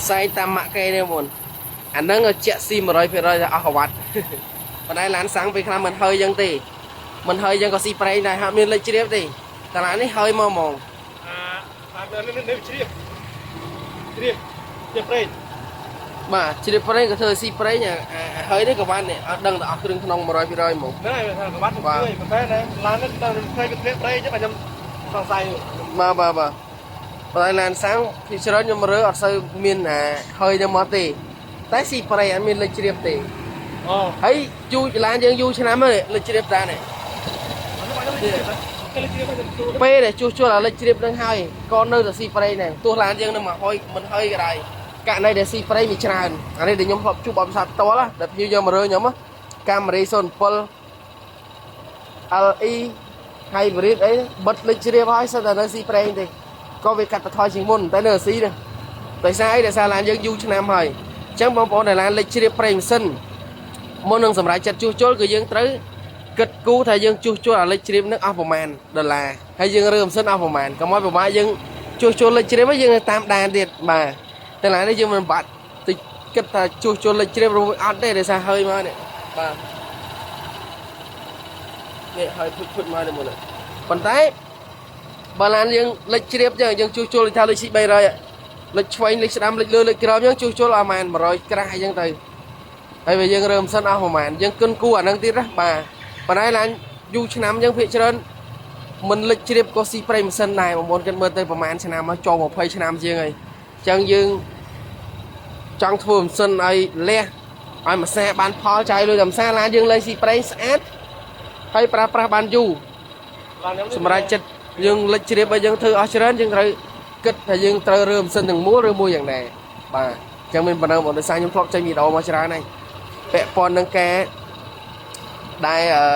ផ្សាយតាមម៉ាក់គេនេះបងអាហ្នឹងជាក់ស៊ី100%ថាអស់ក្រវ៉ាត់ ប៉ុន្តែឡានសាំងពេលខ្លះមិនហើយយ៉ាងទេមិនហើយយ៉ាងក៏ស៊ីប្រេងដែរហាក់មានលេចជ្រាបទេតែឡាននេះហើយមកហ្មង អាអានេះនេះជ្រាបជ្រាបជ្រាបប្រេង បាទជ្រាបប្រេងក៏ធ្វើស៊ីប្រេងអាអាហើយនេះក៏បាននេះអត់ដឹងតែអស់គ្រឿងក្នុង100%ហ្មង ហ្នឹងហើយថាក្បាត់ជួយប៉ុន្តែណាឡាននេះដល់ប្រេងវាធ្លាក់ប្រេងចឹងបាទខ្ញុំសង្ស័យ បាទបាទបាទប៉ុន្តែឡានសាំងពីច្រើនខ្ញុំរើអត់សូវមានអាហើយទៅមកទេតែស៊ីប្រេងអត់មានលេចជ្រាបទេ អូ ហើយយូរឡានយើងយូរឆ្នាំហើយលេចជ្រាបតានេះ អានោះបាទខ្ញុំជ្រាបគេជ្រាបខ្ញុំទូ ពេលដែលជួសជុលអាលេចជ្រាបនឹងហើយក៏នៅតែស៊ីប្រេងដែរទោះឡានយើងនឹងមកហុយមិនហើយក៏ដោយករណីដែលស៊ីប្រេងមានច្រើនអានេះដែលខ្ញុំធ្លាប់ជួបអបិសាទផ្ទាល់ណាដែលភ្ញៀវយកមករើខ្ញុំកាមេរី07 LE hybrid អីបិទលេចជ្រាបហើយសិតតែនៅស៊ីប្រេងទេក៏វាកាត់បន្ថយជាងមុនតែនៅស៊ីដែរដោយសារអីដោយសារឡានយើងយូរឆ្នាំហើយអញ្ចឹងបងប្អូនដែលឡានលេចជ្រាបប្រេងម៉ាស៊ីនមុននឹងសម្រេចចិត្តជួសជុលគឺយើងត្រូវគិតគូរថាយើងជួសជុលអាលេចជ្រាបនឹងអស់ប្រមាណដុល្លារហើយយើងរើម៉ាស៊ីនអស់ប្រមាណកុំឲ្យប្រមាណយើងជួសជុលលេចជ្រាបហើយយើងនៅតាមដានទៀតបាទតែឡាននេះយើងមិនបាក់តិចគិតថាជួសជុលលេចជ្រាបឬអត់ទេដោយសារហើយមកនេះបាទនេះហើយភុចភុចមកនេះមុននេះប៉ុន្តែបើឡានយើងលេចជ្រាបចឹងយើងជួសជុលថាលេចស៊ី300លេចឆ្វេងលេចស្ដាំលេចលើលេចក្រោមចឹងជួសជុលអស់ប្រហែល100ក្រាស់អីចឹងទៅហើយបើយើងរើម៉ាស៊ីនអស់ប្រហែលយើងគិនគូអាហ្នឹងទៀតណាបាទប៉ុន្តែឡានយូរឆ្នាំចឹងភាគច្រើនមិនលេចជ្រាបក៏ស៊ីប្រេងម៉ាស៊ីនដែរបងប្អូនគិតមើលទៅប្រហែលឆ្នាំមកចូល20ឆ្នាំជាងហើយអញ្ចឹងយើងចង់ធ្វើម៉ាស៊ីនឲ្យលះឲ្យម្សាបានផលចាយលុយតែម្សាឡានយើងលេងស៊ីប្រេងស្អាតហើយប្រើប្រាស់បានយូរ ឡានខ្ញុំ សម្រាប់ចិត្តយើងលិចជ្រាបឲ្យយើងធ្វើអស់ច្រើនយើងត្រូវគិតថាយើងត្រូវរើម៉ាស៊ីនទាំងមូលឬមួយយ៉ាងណាបាទអញ្ចឹងមានប៉ុណ្ណឹងបងដោយសារខ្ញុំធ្លាប់ចេញវីដេអូមកច្រើនហើយពាក់ព័ន្ធនឹងការដែលអឺ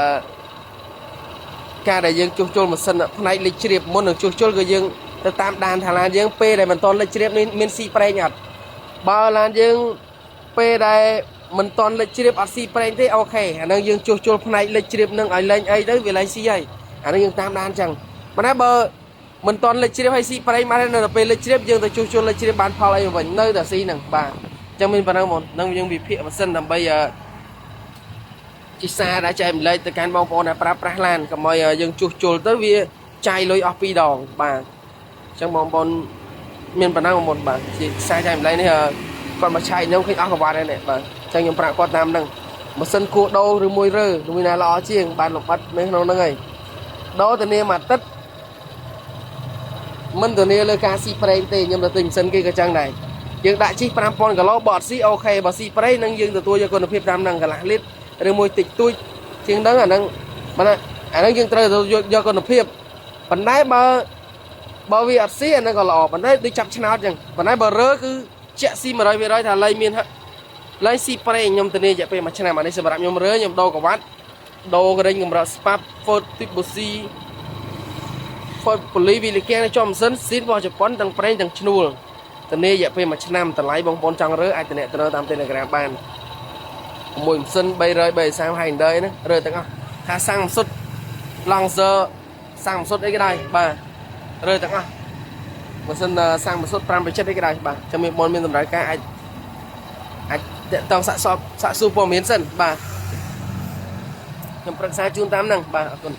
ការដែលយើងជួសជុលម៉ាស៊ីនផ្នែកលិចជ្រាបមុននឹងជួសជុលគឺយើងទៅតាមដានថាឡានយើងពេលដែលមិនទាន់លិចជ្រាបនេះមានស៊ីប្រេងអត់បើឡានយើងពេលដែលមិនទាន់លិចជ្រាបអត់ស៊ីប្រេងទេ OK អានឹងយើងជួសជុលផ្នែកលិចជ្រាបនឹងឲ្យលែងអីទៅវាលែងស៊ីហើយអានឹងយើងតាមដានអញ្ចឹងប៉ុន្តែបើមិនទាន់លិចជ្រាបហើយស៊ីប្រេងមកហើយនៅដល់ពេលលិចជ្រាបយើងទៅជួសជុលលិចជ្រាបបានផលអីមកវិញនៅតែស៊ីហ្នឹងបាទអញ្ចឹងមានប៉ុណ្ណឹងហ្មងនឹងយើងវិភាគម៉ាស៊ីនដើម្បីអឺជាសារដែលចែកម្លែកទៅកាន់បងប្អូនដែលប្រើប្រាស់ឡានកុំឲ្យយើងជួសជុលទៅវាចាយលុយអស់ពីរដងបាទអញ្ចឹងបងប្អូនមានប៉ុណ្ណឹងបងប្អូនបាទជាសារចែកម្លែកនេះគាត់មកឆែកខ្ញុំឃើញអស់កវ៉ាត់ហើយនេះបាទអញ្ចឹងខ្ញុំប្រាប់គាត់តាមហ្នឹងម៉ាស៊ីនគួរដូរឬមួយរើឬមួយណាល្អជាងបានលម្អិតនៅក្នុងហ្នឹងហើយដូរធានាមួយអាទិត្យមិនធានាលើការស៊ីប្រេងទេខ្ញុំទៅទិញម៉ាស៊ីនគេក៏ចឹងដែរយើងដាក់ជី5000គីឡូបើអត់ស៊ី OK បើស៊ីប្រេងនឹងយើងទទួលយកគុណភាពតាមហ្នឹងកន្លះលីត្រឬមួយតិចតួចជាងហ្នឹងអាហ្នឹងបើណាអាហ្នឹងយើងត្រូវទទួលយកគុណភាពប៉ុន្តែបើបើវាអត់ស៊ីអាហ្នឹងក៏ល្អប៉ុន្តែដូចចាប់ឆ្នោតចឹងប៉ុន្តែបើរើគឺជាក់ស៊ី100%ថាលែងមានលែងស៊ីប្រេងខ្ញុំធានារយៈពេល1ឆ្នាំអានេះសម្រាប់ខ្ញុំរើខ្ញុំដូរក្រវ៉ាត់ដូររេញកម្រិតស្ប៉ាប់ហ្វឺតទីបូស៊ីហ្វឺតប៉ូលីវីលីកែចំម៉ាស៊ីនស៊ីនរបស់ជប៉ុនទាំងប្រេងទាំងឈ្នួលធានារយៈពេល1ឆ្នាំតម្លៃបងប្អូនចង់រើអាចតំណទៅតាម Telegram បានមួយម៉ាស៊ីន330 Highlander ហ្នឹងរើទាំងអស់ថាសាំងម៉ាសុត Lancer សាំងម៉ាសុតអីក៏ដោយបាទរើទាំងអស់ម៉ាស៊ីនសាំងម៉ាសុត5.7អីក៏ដោយបាទចាំមានបងមានតម្រូវការអាចអាចតាក់តងសាក់សបសាក់សួរព័ត៌មានសិនបាទខ្ញុំប្រឹក្សាជូនតាមហ្នឹងបាទអរគុណ។